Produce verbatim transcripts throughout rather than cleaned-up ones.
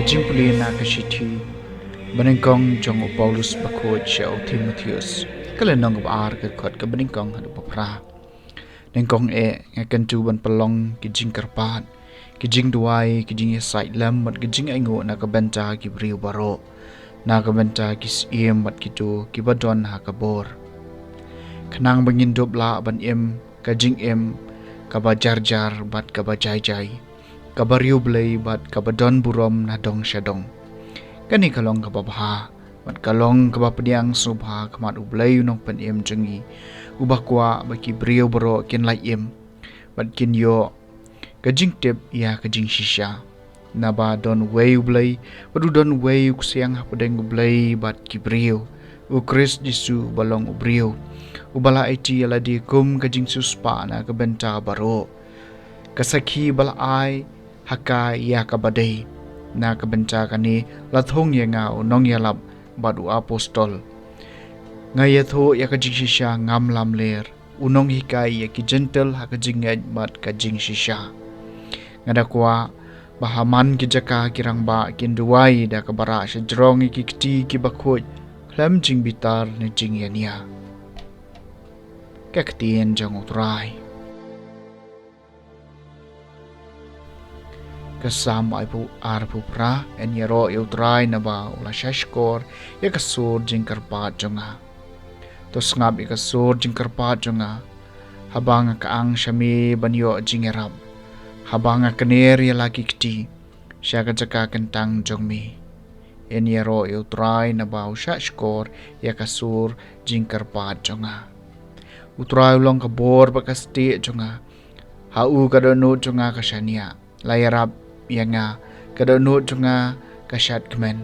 Jingpule na ka shithi banyngkong jong u Paulus bakhuid sha u Timotheus, ka lynnong ba ar, ka dkhot kaba nyngkong haduh ba phra. Nyngkong eh, nga kyntu ban pynlong ki jingkyrpad, ki jingduwai, ki jingïasaid lem bad ki jingainguh na ka bynta ki briew baroh, na ka bynta ki syiem bad kito kiba don ha ka bor, khnang ba ngin dup lah ban im ka jingim kaba jarjar bad kaba jaijai, kaba riewblei bad kaba don burom na dong sha dong. Kane ka long kaba bha bad ka long kaba pdiang sngewbha ha khmat U Blei U Nongpynim jong ngi, uba kwah ba ki briew baroh kin lait im bad kin ïoh ka jingtip ïa ka jingshisha. Naba don uwei U Blei bad u don uwei u ksiang hapdeng U Blei bad ki briew, U Khrist Jisu uba long u briew, uba la aiti ïa lade kum ka jingsiewspah na ka bynta baroh, ka sakhi ba la ai ha ka ïa kaba dei. Na ka bynta kane la thung ïa nga u nongïalap bad u apostol. Nga ïathuh ïa ka jingshisha ngam lamler, u nonghikai ïa ki Jentil ha ka jingngeit bad ka jingshisha. Nga da kwah ba ha man ki jaka ki rangbah kin duwai da kaba rah shajrong ïa ki kti kiba khuid khlem jingbitar ne jingïania. Ka ktien jong U Trai. Ka Salm arphew, arphew phra. Yn ïaroh ïa U Trai naba u la shahshkor ïa ka sur jingkyrpad jong nga. To sngap ïa ka sur jingkyrpad jong nga, haba nga kyang sha me ban ïoh jingïarap, haba nga kner ïa la ki kti sha ka jaka kyntang jong me. Yn ïaroh ïa U Trai naba u shahshkor ïa ka sur jingkyrpad jong nga. U Trai u long ka bor bad ka stieh jong nga. Ha u ka dohnud jong nga ka shaniah. La ïarap ïa nga, ka dohnud jong nga ka shadkmen,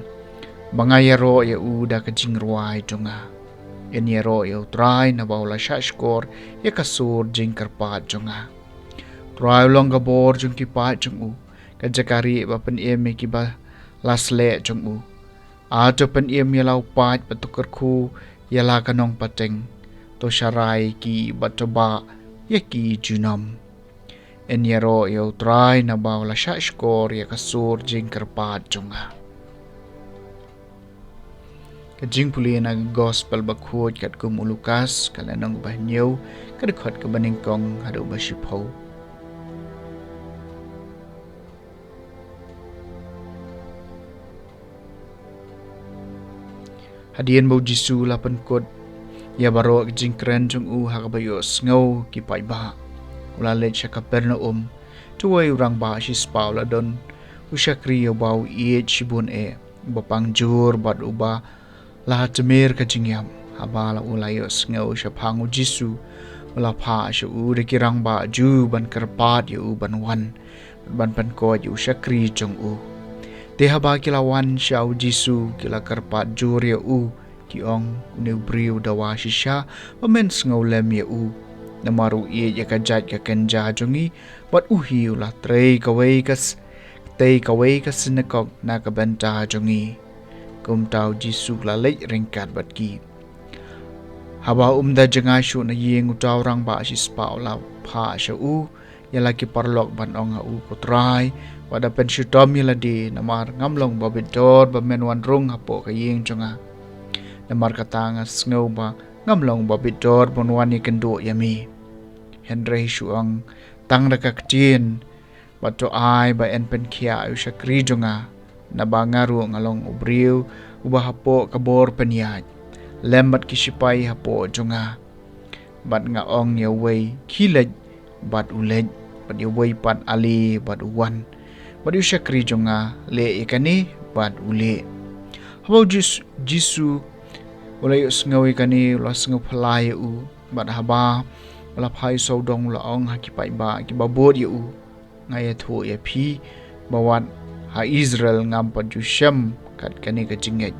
ba nga ïaroh ïa u da ka jingrwai jong nga. Yn ïaroh ïa U Trai naba u la shahshkor ïa ka sur jingkyrpad jong nga. U Trai u long ka bor jong ki paid jong u, ka jaka rieh ba pynim ïa kiba la sleh jong u. A to pynim ïa la u paid bad to kyrkhu ïa la ka nongpateng. To sharai ki bad to bah ïa ki junom. Yn ïaroh ïa U Trai naba u la shahshkor ïa ka sur jingkyrpad jong nga. Ka jingpule na ka Gospel bakhuid katkum u Lukas, ka lynnong ba hynñiew, ka dkhot kaba nyngkong haduh ba shiphew. Hadien ba u Jisu u la pynkut ïa baroh ki jingkren jong u ha kaba ïohsngew ki paidbah, u la leit sha Kapernaum. To uwei u rangbah shispah u la don u shakri uba u ïeit shibun eh, uba pang jur bad uba la tymmen ka jingïap. Haba la u la ïohsngew shaphang u Jisu, u la phah sha u da ki rangbah Jiw ban kyrpad ïa u ban wan, ban pynkoit ïa u shakri jong u. Te haba ki la wan sha u Jisu, ki la kyrpad jur ïa u, ki ong, une u briew u dawa shisha ba men sngewlem ïa u. Namar u ïeit ïa ka jait ka kynja jong ngi, bad u hi u la trei kawei ka s-, tei kawei ka synagog na ka bynta jong ngi. Kumta u Jisu u la leit ryngkat bad ki. Haba um da jngai shuh na ïing, uta u rangbah shispah u la phah sha u ïa la ki paralok ban ong ha u, Ko Trai, wat da pynshitom ïa lade, namar ngam long babit dor ba men wan rung hapoh ka ïing jong nga. Namar kata nga sngew ba ngam long babit dor ban wan ïakynduh ïa me. Hynrei shu ong tang da ka ktien, bad to ai ba yn pynkhiah ïa u shakri jong nga, naba nga ruh nga long u briew uba hapoh ka bor pynïaid, lem bad ki shipai hapoh jong nga. Bad nga ong ïa uwei, khie leit, bad u leit, bad ïa uwei pat, ale, bad u wan, bad ïa u shakri jong nga, leh ïa kane, bad u leh. Haba u Jis-, Jisu u la ïohsngew ïa kane, u la sngewphylla ïa u, bad haba u la phai sawdong, u la ong ha ki paidbah kiba bud ïa u, Nga ïathuh ïa phi ba wat ha Israel ngam pat ju shem kat kane ka jingngeit.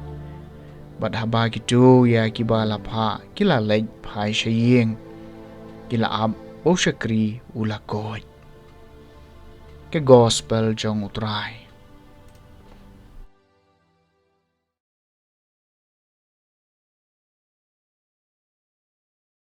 Bad haba kito ïa kiba la phah ki la leit phai sha ïing, ki la ap ba u shakri u la koit. Ka Gospel jong U Trai.